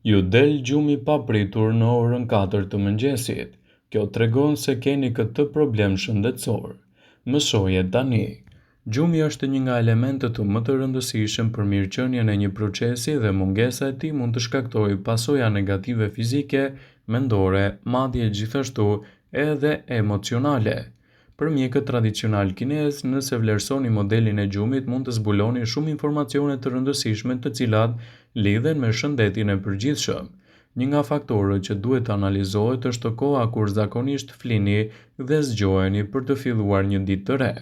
Ju del gjumi papritur në orën 4 të mëngjesit. Kjo tregon se keni këtë problem shëndetësor. Mësoje tani. Gjumi është një nga elementët më të rëndësishëm për mirëqenien e një procesi dhe mungesa e tij mund të shkaktojë pasoja negative fizike, mendore, madje gjithashtu edhe emocionale. Për mjekët tradicionalë kinezë, nëse vlerësoni modelin e gjumit mund të zbuloni shumë informacione të rëndësishme të cilat lidhen me shëndetin e përgjithshëm. Një nga faktorët që duhet të analizohet është koha kur zakonisht flini dhe zgjoheni për të filluar një ditë të re.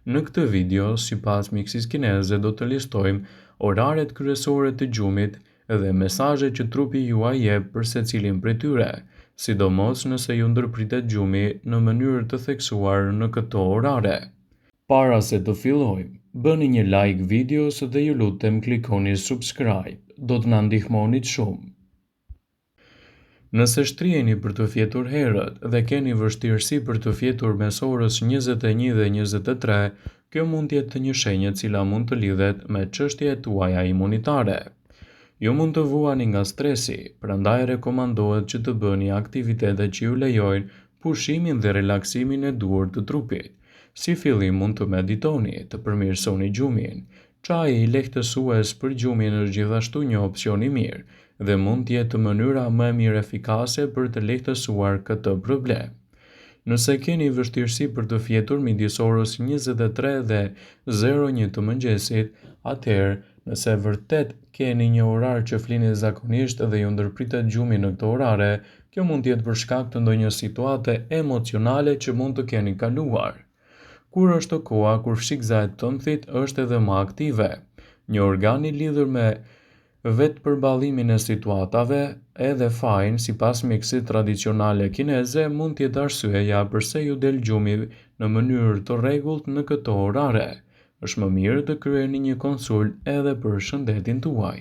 Në këtë video, sipas mjekësisë kineze do të listojmë oraret kryesore të gjumit dhe mesazhet që trupi juaj jep për secilin prej tyre, sidomos nëse ju ndërpritet gjumi në mënyrë të theksuar në këto orare. Para se të fillojmë, bëni një like videos dhe ju lutem klikoni subscribe, do të na ndihmonit shumë. Nëse shtriheni për të fjetur herët dhe keni vështirësi për të fjetur mes orës 21 dhe 23, kjo mund të jetë një shenjë e cila mund të lidhet me çështjet tuaja imunitare. Ju mund të vuani nga stresi, prandaj rekomandohet që të bëni aktivitete që ju lejojnë pushimin dhe relaksimin e duhur të trupit. Si fillim mund të meditoni, të përmirësoni gjumin. Çaji lehtësues për gjumin është gjithashtu një opsion i mirë dhe mund të jetë mënyra më e mirë efikase për të lehtësuar këtë problem. Nëse keni vështirësi për të fjetur midis orës 23 dhe 01 të mëngjesit, atëherë, nëse vërtet keni një orar që flini zakonisht dhe ju ndërpritet gjumi në këto orare, kjo mund të jetë për shkak të ndonjë situate emocionale që mund të keni kaluar. Kur është koha kur fshikëza e tëmthit është edhe më aktive? Një organ i lidhur me vetëpërballimin e situatave, edhe fajin, sipas mjekësisë tradicionale kineze, mund të jetë arsyeja përse ju del gjumi në mënyrë të rregullt në këto orare. Është më mirë të kryeni një konsultë edhe për shëndetin tuaj.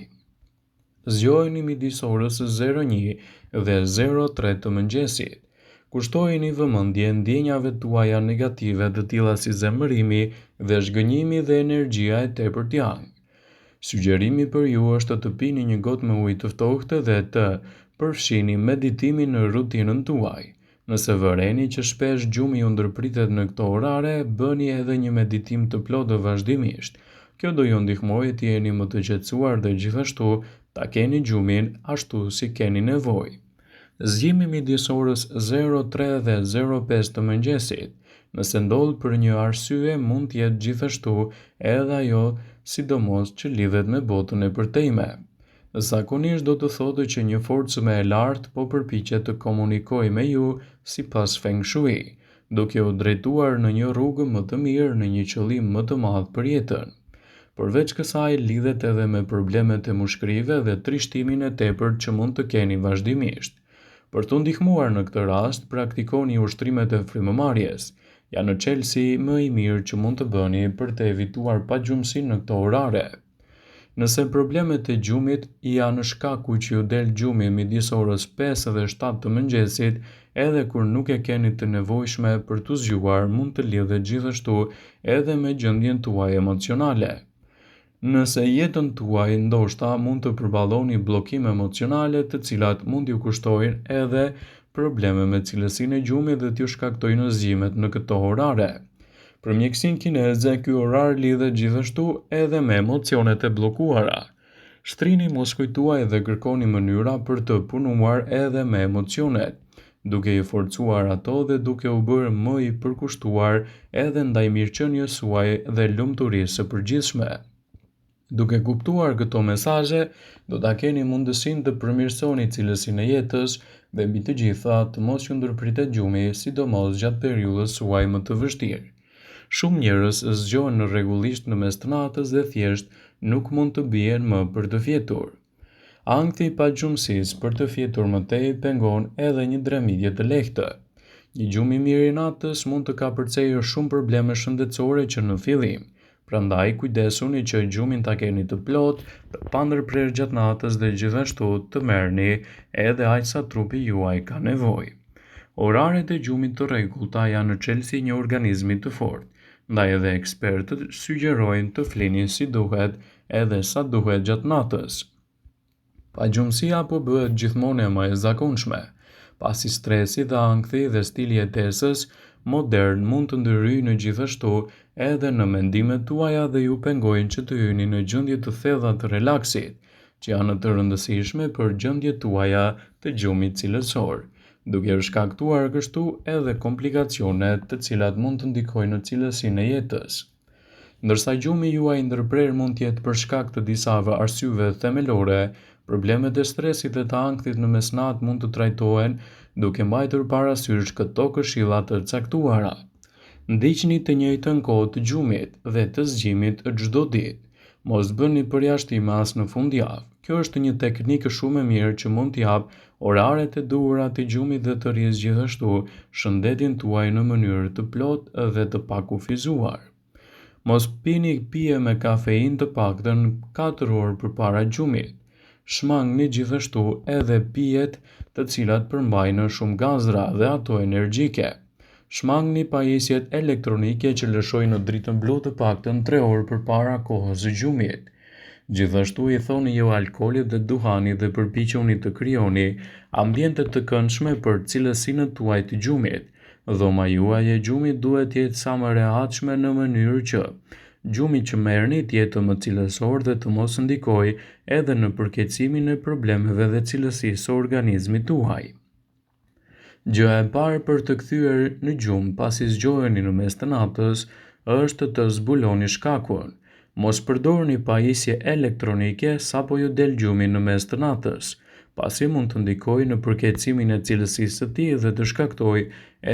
Zgjoheni midis orës 01 dhe 03 të mëngjesit. Kushtojini vëmendje ndjenjave tuaja negative të tilla si zemërimi dhe zhgënjimi dhe energjia e tepërt yang. Sugjerimi për ju është të pini një gotë me ujë të ftohtë dhe të përfshini meditimin në rutinën tuaj. Nëse vëreni që shpesh gjumi ju ndërpritet në këto orare, bëni edhe një meditim të plotë vazhdimisht. Kjo do ju ndihmojë të jeni më të qetësuar dhe gjithashtu ta keni gjumin ashtu si keni nevojë. Zgjimi midis orës 03 dhe 05 të mëngjesit, nëse ndodh për një arsye mund të jetë gjithashtu edhe ajo sidomos që lidhet me botën e përtejme. Zakonisht do të thotë që një forcë më e lartë po përpiqet të komunikojë me ju sipas Feng Shui, duke u drejtuar në një rrugë më të mirë, në një qëllim më të madh për jetën. Përveç kësaj lidhet edhe me problemet e mushkërive dhe trishtimin e tepërt që mund të keni vazhdimisht. Për t'u ndihmuar në këtë rast, praktikoni ushtrimet e frymëmarrjes. Janë çelësi më i mirë që mund të bëni për të evituar pagjumësinë në këto orare. Nëse problemet e gjumit janë shkaku që ju del gjumi midis orës 5 dhe 7 të mëngjesit, edhe kur nuk e keni të nevojshme për t'u zgjuar, mund të lidhet gjithashtu edhe me gjendjen tuaj emocionale. Nëse jetën tuaj ndoshta mund të përballoni bllokime emocionale të cilat mund t'ju kushtojnë edhe probleme me cilësinë e gjumit dhe t'ju shkaktojnë zgjimet në këto orare. Për mjekësinë kineze, ky orar lidhet gjithashtu edhe me emocionet e bllokuara. Shtrini muskujt tuaj dhe kërkoni mënyra për të punuar edhe me emocionet, duke i forcuar ato dhe duke u bërë më i përkushtuar edhe ndaj mirëqenies suaj dhe lumturisë së përgjithshme. Duke kuptuar këto mesazhe, do ta keni mundësinë të përmirësoni cilësinë e jetës dhe mbi të gjitha të mos ju ndërpritet gjumi, sidomos gjatë periudhës suaj më të vështirë. Shumë njerëz zgjohen rregullisht në mes të natës dhe thjesht nuk mund të bien më për të fjetur. Ankthi i pagjumësisë për të fjetur më tej pengon edhe një dremitje të lehtë. Një gjumë i mirë i natës mund të kapërcejë shumë probleme shëndetësore që në fillim. Prandaj kujdesuni që gjumin ta keni të plotë, të pandërprerë gjatë natës dhe gjithashtu të merrni edhe aq sa trupi juaj ka nevojë. Oraret e gjumit të rregullta janë çelësi i një organizmi të fortë, ndaj edhe ekspertët sugjerojnë të flini si duhet edhe sa duhet gjatë natës. Pagjumësia po bëhet gjithmonë e më e zakonshme, pasi stresi dhe ankthi dhe stili i jetesës modern mund të ndërhyjnë gjithashtu edhe në mendimet tuaja dhe ju pengojnë që të hyni në gjendje të thella të relaksit, që janë të rëndësishme për gjendjet tuaja të gjumit cilësor, duke shkaktuar kështu edhe komplikacione të cilat mund të ndikojnë në cilësinë e jetës. Ndërsa gjumi juaj i ndërprerë mund të jetë për shkak të disa arsyeve themelore, problemet e stresit dhe të ankthit në mesnatë mund të trajtohen duke mbajtur parasysh këto këshilla të caktuara. Ndiqni të njëjtën kohë të gjumit dhe të zgjimit çdo ditë. Mos bëni përjashtime as në fundjavë. Kjo është një teknikë shumë e mirë që mund të japë oraret e duhura të gjumit dhe të rrisë gjithashtu shëndetin tuaj në mënyrë të plotë dhe të pakufizuar. Mos pini pije me kafeinë të paktën 4 orë përpara gjumit. Shmangni gjithashtu edhe pijet të cilat përmbajnë shumë gazra dhe ato energjike. Shmangni pajisjet elektronike që lëshojnë dritën blu të paktën 3 orë përpara kohës së gjumit. Gjithashtu i thoni jo alkoolit dhe duhanit dhe përpiquni të krijoni ambiente të këndshme për cilësinë tuaj të gjumit. Dhoma juaj e gjumit duhet të jetë sa më rehatshme në mënyrë që gjumi që merrni të jetë më cilësor dhe të mos ndikojë edhe në përkeqësimin e problemeve dhe cilësisë së organizmit tuaj. Gjëja e parë për të kthyer në gjumë pasi zgjoheni në mes të natës është të zbuloni shkakun. Mos përdorni pajisje elektronike sapo ju del gjumi në mes të natës, pasi mund të ndikojë në përkeqësimin e cilësisë së tij dhe të shkaktojë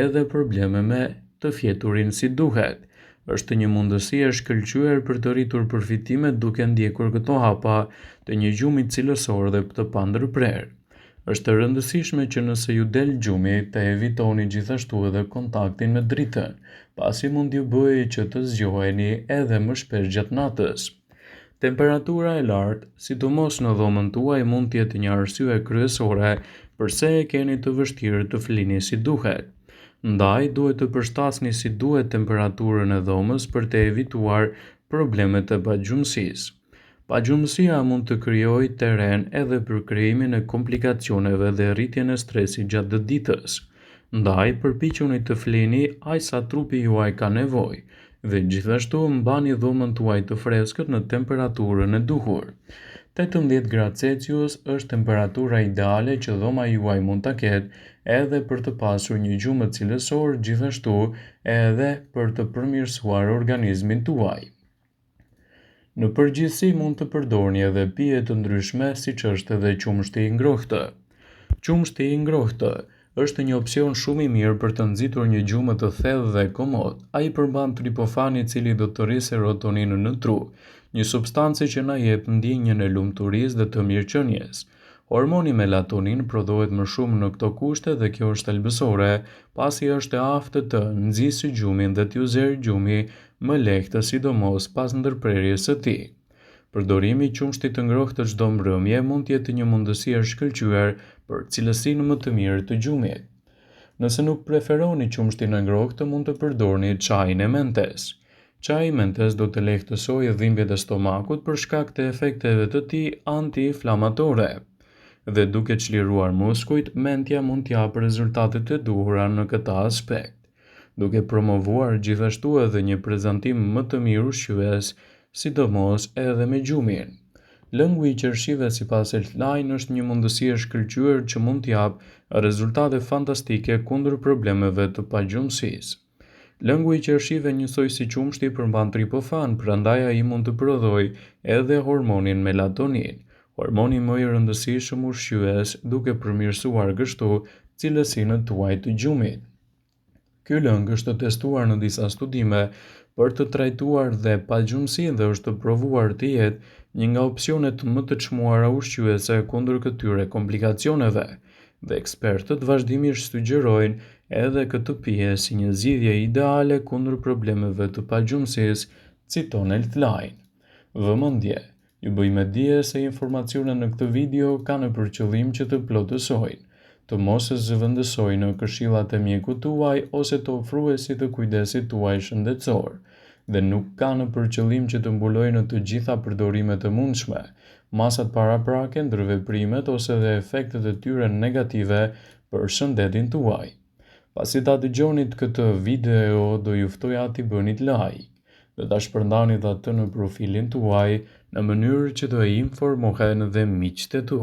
edhe probleme me të fjeturin si duhet. Është një mundësi e shkëlqyer për të rritur përfitimet duke ndjekur këto hapa të një gjumi cilësor dhe të pandërprerë. Është e rëndësishme që nëse ju del gjumi, të evitoni gjithashtu edhe kontaktin me dritën, pasi mund t'ju bëjë që të zgjoheni edhe më shpesh gjatë natës. Temperatura e lartë, sidomos në dhomën tuaj, mund të jetë një arsye kryesore përse e keni të vështirë të flini si duhet. Ndaj, duhet të përshtasni si duhet temperaturën e dhomës për të evituar problemet e pagjumësisë. Pagjumësia mund të krijojë terren edhe për krijimin e komplikacioneve dhe rritjen e stresit gjatë ditës. Ndaj, përpiquni të flini aq sa trupi juaj ka nevojë dhe gjithashtu mbani dhomën tuaj të freskët në temperaturën e duhur. 18 gradë Celsius është temperatura ideale që dhoma juaj mund ta ketë edhe për të pasur një gjumë cilësor, gjithashtu edhe për të përmirësuar organizmin tuaj. Në përgjithësi mund të përdorni edhe pije të ndryshme, siç është edhe qumështi i ngrohtë. Qumështi i ngrohtë është një opsion shumë i mirë për të nxitur një gjumë të thellë dhe komod. Ai përmban triptofan i cili do të rrisë serotoninën në tru, një substancë që na jep ndjenjën e lumturisë dhe të mirëqenies. Hormoni melatonin prodhohet më shumë në këto kushte dhe kjo është thelbësore, pasi është e aftë të nxisë gjumin dhe t'ju zërë gjumi më lehtë, sidomos pas ndërprerjes së tij. Përdorimi i qumështit të ngrohtë çdo mbrëmje mund të jetë një mundësi e shkëlqyer për cilësinë më të mirë të gjumit. Nëse nuk preferoni qumështin e ngrohtë, mund të përdorni çajin e mentes. Çaji i mentes do të lehtësojë dhimbjet e stomakut për shkak të efekteve të tij anti-inflamatore. Dhe duke çliruar muskujt, mentja mund të japë rezultatet e duhura në këtë aspekt, duke promovuar gjithashtu edhe një prezantim më të mirë ushqyes, sidomos edhe me gjumin. Lëngu i qershive sipas Healthline është një mundësi e shkëlqyer që mund të japë rezultate fantastike kundër problemeve të pagjumësisë. Lëngu i qershive njësoj si qumështi përmban triptofan, prandaj ai mund të prodhojë edhe hormonin melatonin, hormoni më i rëndësishëm ushqyes, duke përmirësuar kështu cilësinë tuaj të gjumit. Ky lëng është testuar në disa studime për të trajtuar dhe pagjumësinë dhe është provuar të jetë një nga opsionet më të çmuara ushqyese kundër këtyre komplikacioneve. Dhe ekspertët vazhdimisht sugjerojnë edhe këtë pije si një zgjidhje ideale kundër problemeve të pagjumësisë, citon Healthline. Vëmendje! Ju bëj me dije se informacionet në këtë video kanë për qëllim që të plotësojnë, të mos zëvendësojnë këshillat e mjekut tuaj ose të ofruesit të kujdesit tuaj shëndetësor. dhe nuk kanë për qëllim që të mbulojnë të gjitha përdorimet e mundshme, masat paraprake, ndërveprimet ose dhe efektet e tyre negative për shëndetin tuaj. Pasi ta dëgjonit këtë video, do ju ftoja t'i bënit like dhe ta shpërndanit atë në profilin tuaj në mënyrë që të informohen dhe miqtë e tu.